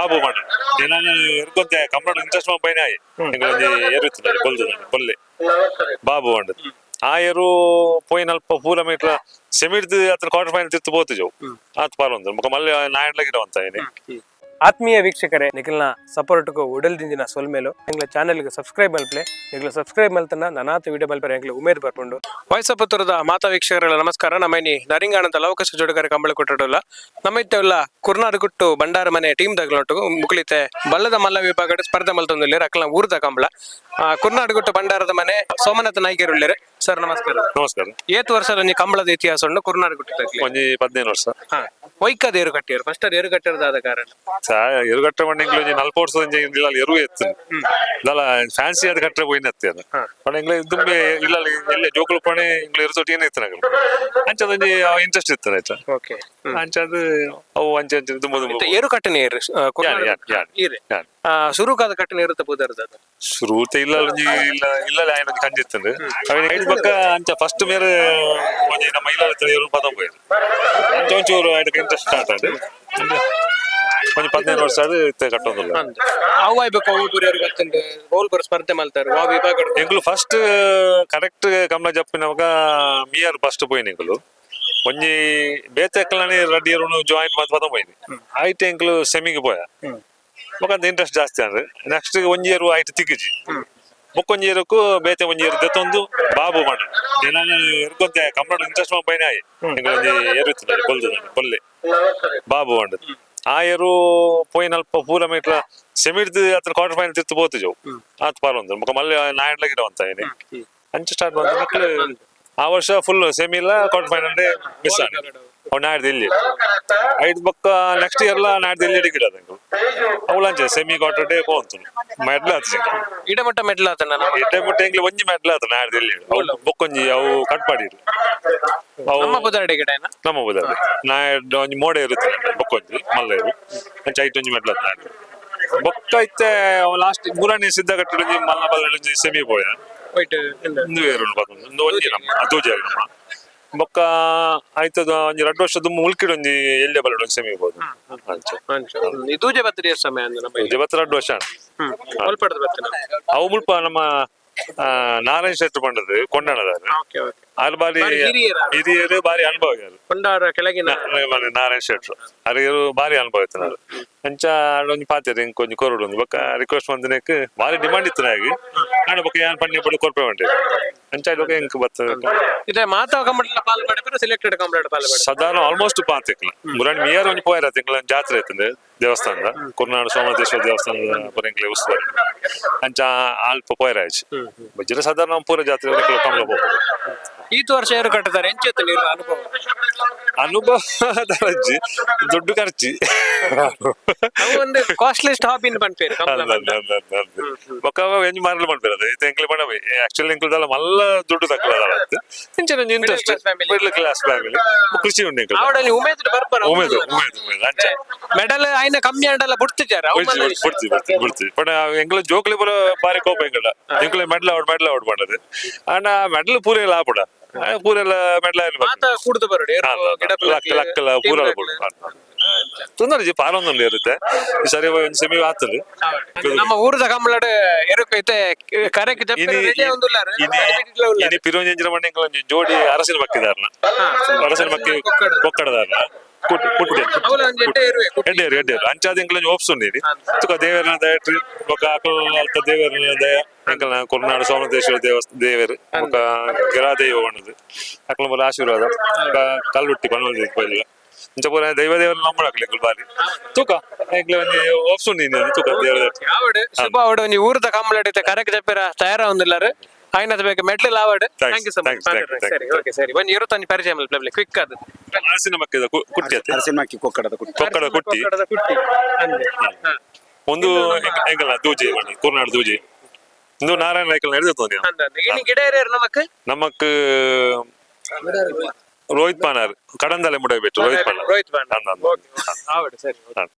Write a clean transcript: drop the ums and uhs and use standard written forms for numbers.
Babu ಪಂಡ ನಾನು ಎರ್ಕೊಂತೆ Kambala interest ಪೈನ ಆಯಿ ಎಂಕುಲು ಒಂಜಿ ಎರು ಇತ್ತು ಬೊಲ್ದು ಬೊಲ್ಲೆ ಬಾಬು ಪಂಡ ಆ ಎರು ಪೋಯಿನ ಅಲ್ಪ ಪೂರ ಮೀಟ್ಲ ಸೆಮಿಡ್ದು ಅತ್ರ ಕ್ವಾರ್ಟರ್ ಫೈನಲ್ ತಿತ್ತು ಪೋತುಜವು ಆತ್ ಪಾರೊಂದು ಬೊಕ ಮಲ್ಲೆ ನಾಯಡ್ಲ ಗಿಡ ಅಂತ ಏನಿ. ಆತ್ಮೀಯ ವೀಕ್ಷಕರೇ, ನಿಖಲ್ನ ಸಪೋರ್ಟ್ಗೂ ಉಡಲ್ ದಿಂಜಿನ ಸೊಲ್ಮೇಲು. ಎಂಗ್ಲ ಚಾನೆಲ್ಗೆ ಸಬ್ಸ್ಕ್ರೈಬ್ ಮಲ್ಪಲೆ. ನಿಗ್ಲ ಸಬ್ಸ್ಕ್ರೈಬ್ ಮಲ್ತನ ನನಾತ ವಿಡಿಯೋ ಮಲ್ಪರೆ ಎಂಗ್ಲ ಉಮೇದ್ ಬರ್ಪುಂಡು. ವಾಯ್ಸಪುತ್ತರದ ಮಾತಾ ವೀಕ್ಷಕರೆಲ್ಲ ನಮಸ್ಕಾರ. ನಮ್ಮ ಇನಿ ನರಿಂಗಾಣಂತ ಲವಕಶ ಜೋಡುಗಾರ ಕಂಬಳ ಕೊಟ್ಟಡಲ್ಲ. ನಮ್ಮ ಇತ್ತೆಲ್ಲ ಕುರ್ನಾಡುಗುಟ್ಟು ಭಂಡಾರ ಮನೆ ಟೀಮ್ ದಗ್ಲೊಟ್ಟು ಮುಕ್ಳಿತೆ ಬಲ್ಲದ ಮಲ್ಲ ವಿಭಾಗದ ಸ್ಪರ್ಧೆ ಮಲ್ತೊಂದುಲ್ಲೇರು. ಅಕ್ಲ ಊರ್ದ ಕಂಬಳ ಕುರ್ನಾಡುಗುಟ್ಟು ಭಂಡಾರದ ಮನೆ ಸೋಮನಾಥ ನಾಯ್ಕರುಳ್ಳೇರು. ಸರ್, ನಮಸ್ಕಾರ. ನಮಸ್ಕಾರ. ಏತ್ ವರ್ಷದ ಒಂಜಿ ಕಂಬಳದ ಇತಿಹಾಸ ಉಂಡು ಕುರ್ನಾಡುಗುಟ್ಟು ತಗ್ಲಿ? ಒಂಜಿ 15 ವರ್ಷ. ಹಾ, ಒಯ್ಕದ ಏರು ಕಟ್ಟಿಯರು? ಫಸ್ಟ್ ಅದು ಏರು ಕಟ್ಟಿರೋದಾದ ಕಾರಣ? ಎರು ಕಟ್ಟೆ ಪಂಡ ಎಂಕ್ಲು ಒಂಜಿ ನಲ್ಪ ವರ್ಷ ಒಂಜಿ ಇಲ್ಲ ಎರು ಎತ್ತು ದಲ ಫ್ಯಾನ್ಸಿ ಅದು ಕಟ್ಟರೆ ಪೋಯಿನ ಅತ್ತೆ ಅದು. ಪಂಡ ಎಂಕ್ಲೆ ದುಂಬೆ ಇಲ್ಲ ಎಲ್ಲ ಜೋಕುಲು ಪಣೆ ಎಂಕ್ಲು ಎರು ತೊಟ್ಟಿಗೆ ಇತ್ತು ನಗಲು. ಅಂಚದ ಒಂಜಿ ಇಂಟ್ರೆಸ್ಟ್ ಇತ್ತು ಆಯ್ತಾ. ಅಂಚಾದ ಅವು ಅಂಚೆ ಅಂಚೆ ದುಂಬ ದುಂಬ. ಏರು ಕಟ್ಟನೆ ಏರು? ಯಾನ್ ಯಾನ್ ಯಾನ್. ಈರೆ? ಯಾನ್. ಸುರುಕಾದ ಕಟ್ಟನೆ ಇರುತ್ತೆ ಪುದರ್ದ ಅದು? ಶುರುತ ಇಲ್ಲ ಒಂಜಿ ಇಲ್ಲ ಇಲ್ಲ ಆಯ್ನ ಒಂಜಿ ಕಂಜಿ ಇತ್ತಂದು ಅವಿನ ಐದು ಪಕ್ಕ ಅಂಚ ಫಸ್ಟ್ ಮೇರೆ ಒಂಜಿ ನಮ್ಮ ಇಲ್ಲ ಎರು ಪದ ಪೋಯಿರು. ಅಂಚ ಒಂಚೂರು ಐಟಕ್ಕೆ ಇಂಟ್ರೆಸ್ಟ್ ಸ್ಟಾರ್ಟ್ ಆದ್. ಒಂಜಿ 15 ವರ್ಷ ಅದು ಇತ್ತೆ ಕಟ್ಟೊಂದುಲ್ಲ. ಅವು ಆಯ್ಬೇಕು, ಅವು ಪುರಿಯರು ಗೊತ್ತುಂಡು ಹೋಲ್ ಬರ್ ಸ್ಪರ್ಧೆ ಮಲ್ತಾರೆ ವಾ ವಿಭಾಗ? ಎಂಕುಲು ಫಸ್ಟ್ ಕರೆಕ್ಟ್ ಕಮಲ ಜಪ್ಪಿನವಾಗ ಮಿಯರ್ ಫಸ್ಟ್ ಪೋಯಿನ ಎಂಕುಲು. ಒಂಜಿ ಬೇತೆ ಎಕ್ಕಲನೆ ರಡ್ಡಿ ಎರುನು ಜಾಯಿಂಟ್ ಮಂತ್ ಪದ ಪೋಯಿನಿ. ಐಟ್ ಎಂಕುಲು ಸೆಮಿಗೆ ಪೋಯ. ಬೊಕ ಇಂಟ್ರೆಸ್ಟ್ ಜಾಸ್ತಿ ಅಂದ್ರೆ ನೆಕ್ಸ್ಟ್ ಒಂಜಿ ಇಯರ್ ಐಟ್ ತಿಕ್ಕಿಜಿ. ಬೊಕ್ಕೊಂಜಿ ಇಯರ್ಕು ಬೇತೆ ಒಂಜಿ ಇಯರ್ ದೆತ್ತೊಂದು ಬಾಬು ಪಂಡ ನಾನು ಎರ್ಕೊಂತೆ ಕಂಬಳ ಇಂಟ್ರೆಸ್ಟ್ ಪೈನ ಆಯಿ. ಎಂಕುಲು ಒಂಜಿ ಎರು ಇತ್ತು ಬೊಲ್ದು ಬೊಲ್ಲೆ ಬಾಬು ಪಂಡ ಆ ಎರು ಪೋಯಿನ ಅಲ್ಪ ಪೂರ ಮೀಟ್ಲ ಸೆಮಿಡ್ದು ಅತ್ರ ಕ್ವಾರ್ಟರ್ ಫೈನಲ್ ತಿತ್ತು ಪೋತುಜವು ಆತ್ ಪಾರೊಂದು. ಬೊಕ ಮಲ್ಲೆ ನಾಯಡ್ಲ ಗಿಡ ಅಂತ ಏನಿ. ಅಂಚ ಸ್ಟಾರ್ಟ್ ಬಂದ ಮಕ್ಳು ಆ ವರ್ಷ ಫುಲ್ ಸೆಮಿ ಇಲ್ಲ quarter final miss ಆಗ ಅವು ನಾಡ್ದು ಇಲ್ಲಿ ಐದು ಬೊಕ್ಕ ನೆಕ್ಸ್ಟ್ ಇಯರ್ ಲ ನಾಡ್ದು ಇಲ್ಲಿ ಗಿಡ ಅವು ಅಂಚೆ semi quarter day ಪೋಂತು medal ಆತು. ಇಡ ಮಟ್ಟ ಮೆಡ್ಲ್ ಆತನ ನಮ್ಮ? ಎಡ್ಡೆ ಮುಟ್ಟ ಎಂಗ್ಲಿ ಒಂಜಿ ಮೆಡ್ಲ್ ಆತು ನಾಡ್ದು ಇಲ್ಲಿ. ಅವು ಬೊಕ್ಕೊಂಜಿ ಅವು ಕಟ್ ಮಾಡಿರು ಅವು. ನಮ್ಮ ಪುದರ್ಡೆ ಗಿಡ ಏನ? ನಮ್ಮ ಬುದಾರಿ ನಾಯಡ್ ಒಂಜಿ ಮೋಡೆ ಇರುತ್ತೆ ಬೊಕ್ಕೊಂಜಿ ಮಲ್ಲ ಇರು. ಅಂಚ ಐಟ್ ಒಂಜಿ ಮೆಡ್ಲ್ ಆತು ನಾಡ್ದು. ಬೊಕ್ಕ ಇತ್ತೆ ಲಾಸ್ಟ್ ಮೂರನೇ ಸಿದ್ಧ ಕಟ್ಟಡ ಒಂಜಿ ಮಲ್ಲ ಬಲ್ಲ ಒಂಜಿ ಸೆಮಿ ಪೋಯ. ವೈಟ್. ಒಂದು ಏರುಂಡು ಪತ್ತೊಂದು ಒಂದು ಒಂಜಿ ನಮ್ಮ ದೂಜಾರಿ ನಮ್ಮ. ಬೊಕ್ಕ ಆಯ್ತದ ಒಂಜಿ ರಡ್ಡು ವರ್ಷದ ಮುಲ್ಕಿಡ್ ಒಂಜಿ ಎಲ್ಯ ಬಲ್ಲಡ್ ಒಂಜಿ ಸೆಮಿ ಬೋದು ಅಂಚ. ದೂಜೆ ಬತ್ತರಿ ಎಷ್ಟು ಸಮಯ ಅಂದ್ರೆ ನಮ್ಮ? ಬತ್ತ ರಡ್ಡು ವರ್ಷ. ಒಲ್ಪಡ್ದು ಬತ್ತನ? ಅವು ಮುಲ್ಪ ನಮ್ಮ ನಾರಾಯಣ ಶೆಟ್ರು ಪಂಡದು ಕೊಂಡಣದಾರ. ಓಕೆ ಓಕೆ ಆರು ಬಾರಿ. ಬಾರಿ ಹಿರಿಯರ. ಹಿರಿಯರು, ಬಾರಿ ಅನುಭವ ಯಾರು. ಕೊಂಡಾರ ಕೆಳಗಿನ. ನಾರಾಯಣ ಶೆಟ್ರು ಅರಿಯರು ಬಾರಿ ಅನುಭವ ಇತ್ತು. ನಾನು ಅಂಚ ಒಂಜಿ ಪಾತೆರ್ ಇಂಕ್ ಒಂಜಿ ಕೊರಡು ಒಂದು ಬೊಕ್ಕ ರಿಕ್ವೆಸ್ಟ್ ಬಂದಿನಕ್ ಬಾರಿ ಡಿಮಾಂಡ್ ಇತ್ತು ನಾಗಿ. ಆಂಡ ಬೊಕ್ಕ ಯಾನ್ ಪನ್ನಿ ಪಡಿ ಕೊರ್ಪೆ ಉಂಟು. ಅಂಚ ಬೊಕ್ಕ ಇಂಕ್ ಬರ್ತದೆ. ಇದೆ ಮಾತಾ ಕಂಬಳ ಪಾಲ್ ಪಡೆಪರು, ಸೆಲೆಕ್ಟೆಡ್ ಕಂಬಳ ಪಾಲ್ ಪಡೆ? ಸಾಧಾರಣ ಆಲ್ಮೋಸ್ಟ್ ಪಾತಿಕ್ಲ ಮುರಾಣಿ ಮಿಯರ್ ಒಂಜಿ ಪೋಯರ ತಿಂಗಳ ಜಾತ್ರೆ ಇತ್ತಂದೆ ದೇವಸ್ಥಾನದ ಕುರ್ನಾಡು ಸೋಮನಾಥೇಶ್ವರ ದೇವಸ್ಥಾನದ ಪುರಂಗ್ಲೆ ಉಸ್ತುವಾರಿ. ಅಂಚ ಅಲ್ಪ ಪೋಯರ ಆಯ್ತು ಬಜ್ಜಿರ. ಸಾಧಾರಣ ಪೂರ ಜಾತ್ರೆ ಕಮಲ ಹೋಗ್ಬೋದು. ಈತ ವರ್ಷ ಏರು ಕಟ್ಟುತ್ತಾರೆ, ಎಂಚೆತ್ತು ನೀರು ಅನುಭವ? ಅನುಭವ ಅಜ್ಜಿ, ದುಡ್ಡು ಖರ್ಚಿ. ಅವು ಒಂದು ಕಾಸ್ಟ್ಲಿಸ್ಟ್ ಹಾಬಿ ಪನ್ಪೇರು ಕಂಬಳ. ಬೊಕ್ಕ ಎಂಜ್ ಮಾರಲು ಮಾಡ್ಬೇಡ ಅದು ಎಂಕ್ಲೆ ಪಣ ಆಕ್ಚುಲಿ ಎಂಕ್ಲದಲ್ಲ ಮಲ್ಲ ದುಡ್ಡು ತಕ್ಕಲ ಇಂಚಿನ interest. Class family. Middle class family, ಕೃಷಿ ಉಂಟು ಎಂಕ್ಲೆ. ಆವಡಲ್ಲಿ ಉಮೇದ್ ಬರ್ಪರ. ಉಮೇದು ಉಮೇದು ಉಮೇದು ಅಂಚ. ಮೆಡಲ್ ಆಯ್ನ ಕಮ್ಮಿ ಆಂಡಲ್ಲ ಬಿಡ್ತಿದ್ದಾರೆ ಅವು ಮಲ್ಲ ವಿಷಯ. ಬಿಡ್ತಿ ಬಿಡ್ತಿ ಬಿಡ್ತಿ. ಬಟ್ ಎಂಕ್ಲ ಜೋಕ್ಲಿ ಪೂರ ಬಾರಿ ಕೋಪ ಎಂಕಡ ಎಂಕ್ಲೆ medal out medal out ಮಾಡದು. ಆಂಡ ಮೆಡಲ್ ಪೂರ ಎಲ್ಲ ಆಪುಡ ಪೂರ ಎಲ್ಲ ಮೆಡಲ್. ಮಾತ ಕೂಡ್ದು ಬರೋಡು ಏರು ಗಿಡ. ಲಕ್ಕ ಲಕ್ಕಲ ಪೂರ ತೊಂದರೆ ಜಿ ಪಾರೊಂದುಂಡು ಇರುತ್ತೆ. ಈ ಸರಿ ಒಂಜಿ ಸೆಮಿ ಆತದು. ನಮ್ಮ ಊರದ ಕಂಬಳಡ್ ಎರುಕು ಐತೆ ಕರೆಕ್. ಇನಿ ಇನಿ ಇನಿ ಪಿರೋಂಜಂಜಿನ ಮಣ್ಣೆ ಒಂಜಿ ಜೋಡಿ ಅರಸಿನ ಮಕ್ಕಿದಾರನ, ಅರಸಿನ ಮಕ್ಕಿ ಕೊಕ್ಕಡದಾರನ ಕುಟ್ಟಿ ಕುಟ್ಟಿ. ಅವಲ ಒಂಜಿ ಎಡ್ಡೆ ಇರುವೆ. ಎಡ್ಡೇರು ಎಡ್ಡೇರು ಅಂಚಾದ ಎಂಕಲ್ ಒಂಜಿ ಹೋಪ್ಸ್ ಉಂಡಿರಿ ತುಕ ದೇವರನ ದಯಟ್ರಿ. ಬೊಕ್ಕ ಅಕಲ್ ಅಲ್ತ ದೇವರನ ದಯ ಎಂಕಲ್ನ ಕೊರ್ನಾಡು ಸೋಮನಾಥೇಶ್ವರ ದೇವಸ್ಥಾನ ದೇವರು ಬೊಕ್ಕ ಗಿರಾದೈವ ಬಣ್ಣದು ಅಕಲ್ನ ಬಲ ಆಶೀರ್ವಾದ ಬೊಕ್ಕ ಕಲ್ಲುಟ್ಟಿ ಬಣ್ಣದ ಬೈಲ ಇಂಚ ಪೂರ ದೈವ ದೇವರ ನಂಬುಡಾಕ್ಲೆ ಎಂಕುಲು ಬಾರಿ ತೂಕ ಎಂಕ್ಲೆ ಒಂಜಿ ಹೋಪ್ಸ್ ಉಂಡಿ ತೂಕ ದೇವರ. ಆವಡ್ ಶುಭ ಆವಡ್. ಒಂಜಿ ಊರದ ಕಂಬಳಡ್ ಐತೆ ಕರೆಕ್ ಜಪ್ಪೆರ ತಯಾರ ಒಂದಿಲ್ಲಾರು ಆಯ್ನದ ಬೇಕು ಮೆಡ್ಲ್ ಆವಡ್. Thanks, thank you so much. Thanks, thank you, thank ಸರಿ, ಓಕೆ, ಸರಿ. ಒಂಜಿ ಇರುತ್ತೊಂಜಿ ಪರಿಚಯ ಮಲ್ಪಲೆ ಕ್ವಿಕ್ ಅದು. ಅರಸಿನ ಮಕ್ಕಿದ ಕುಟ್ಟಿ ಅತ್ತೆ. ಅರಸಿನಮಕ್ಕಿ ಕೊಕ್ಕಡದ ಕುಟ್ಟಿ. ಕೊಕ್ಕಡ ಕುಟ್ಟಿ. ಕೊಕ್ಕಡದ ಕುಟ್ಟಿ ಅಂದೆ ಹಾ. ಒಂದು ಎಂಕಲ್ನ ದೂಜಿ ಬಣ್ಣ ಕುರ್ನಾಡು ದೂಜಿ. ಇಂದು ನಾರಾಯಣ ನಾಯ್ಕಲ್ ನಡೆದಿತ್ತು. ಅಂದ ಅಂದ. ಇನಿ ಗಿಡ ಏರಿಯರು ನಮಕ್? ನಮಕ್ ರೋಹಿತ್ ಪಾನಾರ್ ಕಡಂದಲೆ ಮುಡಬೇಕು ರೋಹಿತ್ ಪಾನಾರ್. ರೋಹಿತ್ ಬಾಣ. ಅಂದ ಅಂದ. ಓಕೆ, ಆವಡ್, ಸರಿ. ಅಂದ.